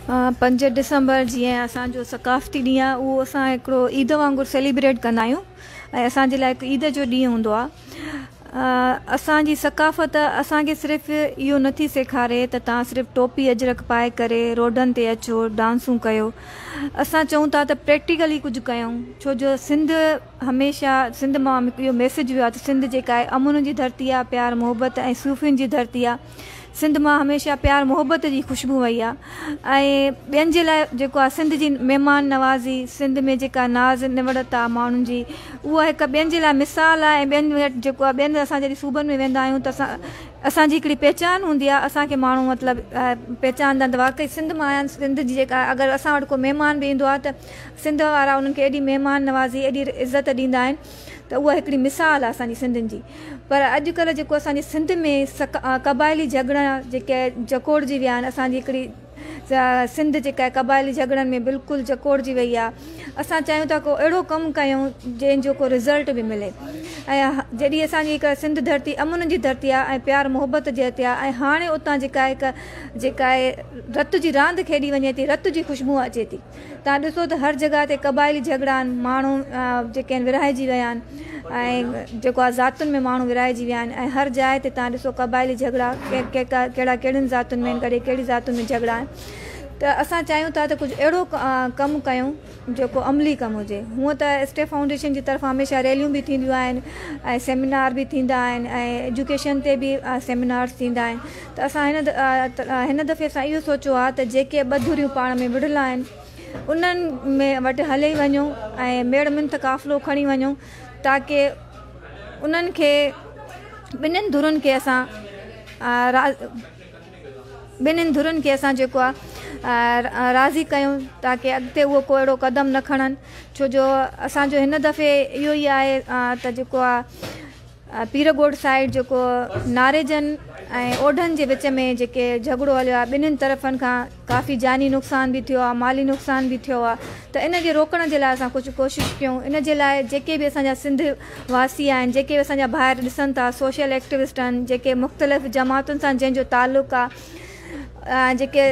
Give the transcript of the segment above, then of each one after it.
پنج ڊسمبر جيئن اسان جو ثقافتي ڏينهن آهي، اهو اسان هڪڙو عيد وانگر سيليبريٽ ڪندا آهيون ۽ اسان جي لاءِ هڪ عيد جو ڏينهن هوندو آهي. اسان جي ثقافت اسان کي صرف اهو نٿي سيکاري ته توهان صرف ٽوپي اجرڪ پائي ڪري روڊن تي اچو، ڊانسون ڪيو. اسان چئون ٿا ته پريڪٽيڪلي ڪجهه ڪيون، ڇو جو سنڌ هميشه، سنڌ مان اهو ميسيج ويو آهي ته سنڌ جيڪا آهي امن جي ڌرتي آهي، پيار محبت ۽ صوفين جي ڌرتي آهي. سنڌ مان هميشه پيار محبت جي خوشبو وئي آهي ۽ ٻين جي لاءِ جيڪو آهي سنڌ جي مهمان نوازي، سنڌ ۾ جيڪا ناز نوڙت آهي ماڻهن جي، اها هڪ ٻين جي لاءِ مثال آهي. ۽ ٻين وٽ جيڪو آهي، ٻين اسان جڏهن صوبن ۾ ويندا آهيون ته اسان جي هڪڙي پهچان هوندي آهي. اسان کي ماڻهو مطلب پهچاندا آهن ته واقعي سنڌ مان آيا آهن. سنڌ جي جيڪا، اگر اسان وٽ ڪو مهمان به ايندو آهي ته سنڌ وارا انهن کي ايڏي مهمان نوازي، ايڏي عزت ڏيندا آهن ته اها هڪڙي مثال آهي اسان جي سنڌين جي. پر اڄڪلهه جيڪو اسان جي سنڌ ۾ قبائلي جهڳڙا جيڪي جڪوڙجي ويا آهن، اسان جي هڪڙي سنڌ جيڪا آهي قبائلي جهڳڙن ۾ بلڪل جڪوڙجي وئي آهي. اسان چاهيون ٿا ڪو اهڙو ڪم ڪيون جنهن جو ڪو رزلٽ به ملي. ۽ جڏهن اسان جي هڪ سنڌ ڌرتي امن جي ڌرتي آهي ۽ پيار محبت جي ڌرتي آهي، ۽ هاڻي اتان جيڪا هڪ جيڪا آهي رت جي راند کيڏي وڃي ٿي، رت جي خوشبو اچي ٿي. توهان ڏسو ته هر جڳهه تي قبائلي جهڳڙا آهن، ماڻهو جيڪي آهن ورهائجي ويا آهن ۽ جيڪو آهي ذاتن ۾ ماڻهو ورهائجي ويا آهن، ۽ هر جاءِ تي توهان ڏسو قبائلي جهڳڙا ڪهڙا ڪهڙين ذاتن ۾ آهن، ڪڏهن ڪهڙي ذاتن ۾ جهڳڙا آهن. ته اسان چاهيون ٿا ته ڪجهه اهڙو ڪم ڪيون جيڪو عملي ڪم هجي. هونء ته اسٽيپ فائونڊيشن جي طرفان هميشه ريليون به ٿينديون آهن ۽ سيمينار به ٿيندا آهن ۽ ايجوڪيشن تي به سيمينارس ٿيندا آهن، ته اسان هن دفعي اسان اهو سوچيو آهي ته جيڪي ٻه ڌريون پاڻ ۾ وڙهيل آهن، انهن ۾ وٽ هلي وڃون ۽ ميڙ منٿ قافلو کڻي وڃون، تاڪه انهن کي، ٻنهين ڌرين کي اسان ٻنهين ڌرين کي اسان جيڪو آهي راضي ڪيون، تاڪه اڳتي اهو ڪو اهڙو قدم نه کڻن. ڇو جو اسانجو هن دفعي اهو ئي آهي ته جيڪو آهي پيرڳوٺ سائيڊ جيڪو ناريجن ۽ اوڍن جي وچ ۾ جيڪي جهڳڙو هليو آهي، ٻنهين طرفن کان ڪافي جاني نقصان به ٿيو آهي، مالي نقصان به ٿيو آهي، ته ان کي روڪڻ جي لاءِ اسان ڪجهه ڪوشش ڪيون. ان جي لاءِ جيڪي به اسان جا سنڌ واسي آهن، جيڪي به اسان جا ڀائر ڏسن ٿا، سوشل ايڪٽيوسٽ آهن، جيڪي مختلف جماعتن سان جنهن جو تعلق آهي، جيڪي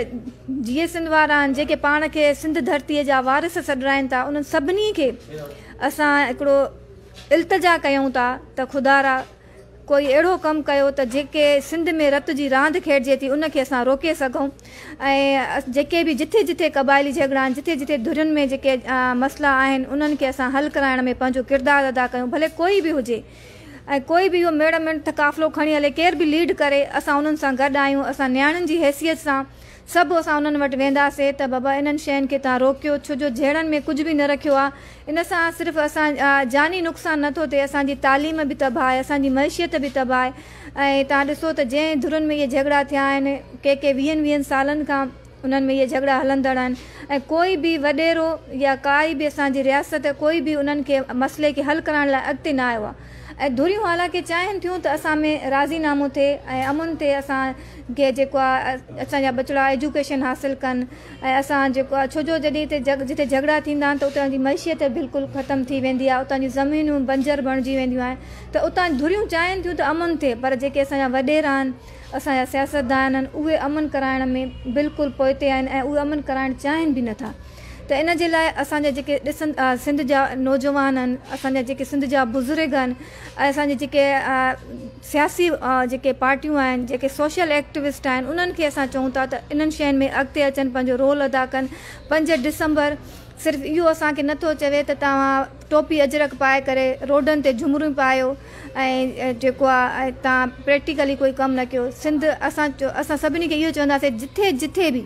جيئي سنڌ وارا آهن، جيڪي پاڻ کي سنڌ ڌرتيءَ جا وارث سڏرائن ٿا، انهن سڀني کي اسان هڪڙو التجا ڪيون ٿا ته خدارا ڪوئي اهڙو ڪم ڪيو ته جيڪي سنڌ ۾ رت جي راند کيڏجي ٿي، ان کي اسان روڪي سگهون. ۽ جيڪي به جٿي جٿي قبائلي جهڳڙا آهن، جٿي جٿي ڌرين ۾ جيڪي مسئلا آهن، انهن کي اسان حل ڪرائڻ ۾ پنهنجو ڪردار ادا ڪيون. ڀلي ڪوئي به هجي ۽ ڪوئي به اهو ميڙ منٿ قافلو کڻي هلي، ڪير به ليڊ ڪري، اسان انهن سان گڏ آهيون. اسان نياڻين جي حيثيت سان سڀ اسان انهن وٽ وينداسين ته بابا، انهن شين کي توهان روڪيو، ڇو جو جهيڙن ۾ ڪجهه به نه رکيو آهي. ان سان صرف اسان جاني نقصان نٿو ٿئي، اسان جي تعليم به تباهه آهي، اسان جي معيشت به تباهه آهي. ۽ توهان ڏسو ته جنهن ڌرين ۾ اهي جهڳڙا ٿيا آهن، ڪي ڪي ويهن ويهن سالن کان انهن ۾ اهي جهڳڙا هلندڙ آهن، ۽ ڪوئي به وڏيرو يا ڪائي به اسان جي رياست ڪوئي به انهن کي مسئلي کي حل ڪرائڻ لاءِ اڳتي نه آيو آهي. ۽ ڌريون حالانڪه چاهين ٿيون ته اسان ۾ راضي نامو ٿئي ۽ امن ٿئي، اسان کي جيڪو آهي اسان جا ٻچڙا ايجوڪيشن حاصل ڪن ۽ اسان جيڪو آهي، ڇو جو جڏهن هتي جتي جهڳڙا ٿيندا آهن ته اتان جي معيشت بلڪل ختم ٿي ويندي آهي، اتان جون زمينون بنجر بڻجي وينديون آهن. ته اتان ڌريون چاهين ٿيون ته امن ٿئي، پر جيڪي اسان جا وڏيرا آهن، اسان جا سياستدان آهن، اهي امن ڪرائڻ ۾ بلڪل پوئتي آهن ۽ اهي امن ڪرائڻ چاهين به نٿا. ته ان جي لاءِ اسان جا جيڪي ڏسن سنڌ جا نوجوان آهن، اسان جا جيڪي سنڌ جا بزرگ آهن ۽ اسان جي جيڪي سياسي جيڪي پارٽيون آهن، جيڪي سوشل ايڪٽيوسٽ آهن، انهن کي اسان چئون ٿا ته انهن شين ۾ اڳتي اچن، پنهنجو رول ادا ڪن. 5 ڊسمبر صرف اهو اسان کي نٿو چوي ته توهان ٽوپي اجرڪ پائي ڪري روڊن تي جهمريون پايو ۽ جيڪو آهي توهان پريڪٽيڪلي ڪوئي ڪم نه ڪيو. سنڌ اسان اسان سڀني کي اهو چونداسين، جٿي جٿي به،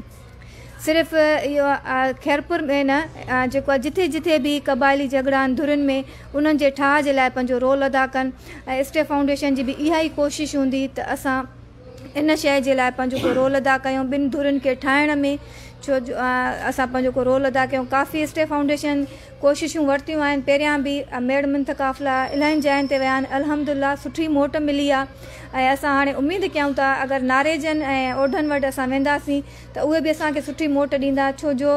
صرف اهو خيرپور ۾ نه، جيڪو آهي جٿي جٿي به قبائلي جهڳڙا آهن ڌرين ۾، انهن جي ٺاهه جي لاءِ پنهنجو رول ادا ڪن. ۽ اسٽيپ فائونڊيشن جي به اها ئي ڪوشش هوندي ته اسان ان شيءِ جي لاءِ پنهنجو ڪو رول ادا ڪيون ٻن ڌرين کي ٺاهڻ ۾، ڇو جو اسان پنهنجو ڪو رول ادا ڪيون. ڪافي اسٽيپ فائونڊيشن ڪوششون ورتيون آهن. پهريان به ميڙ منٿ قافلا الاهي جاين تي ويا آهن، الحمدلله سٺي موٽ ملي آهي. ۽ اسان هاڻي اميد ڪيون ٿا اگر ناريجن ۽ اوڍن وٽ اسان وينداسين ته اهي به اسان کي سٺي موٽ ڏيندا، ڇو جو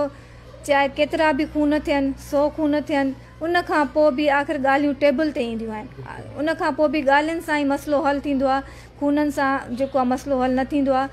چاهي ڪيترا به خون ٿين، 100 خون ٿين، ان کان پوءِ به آخر ڳالهيون ٽيبل تي اينديون آهن. ان کان پوءِ به ڳالهين سان ئي مسئلو حل ٿيندو آهي، خونن سان جيڪو آهي مسئلو حل نه ٿيندو آهي.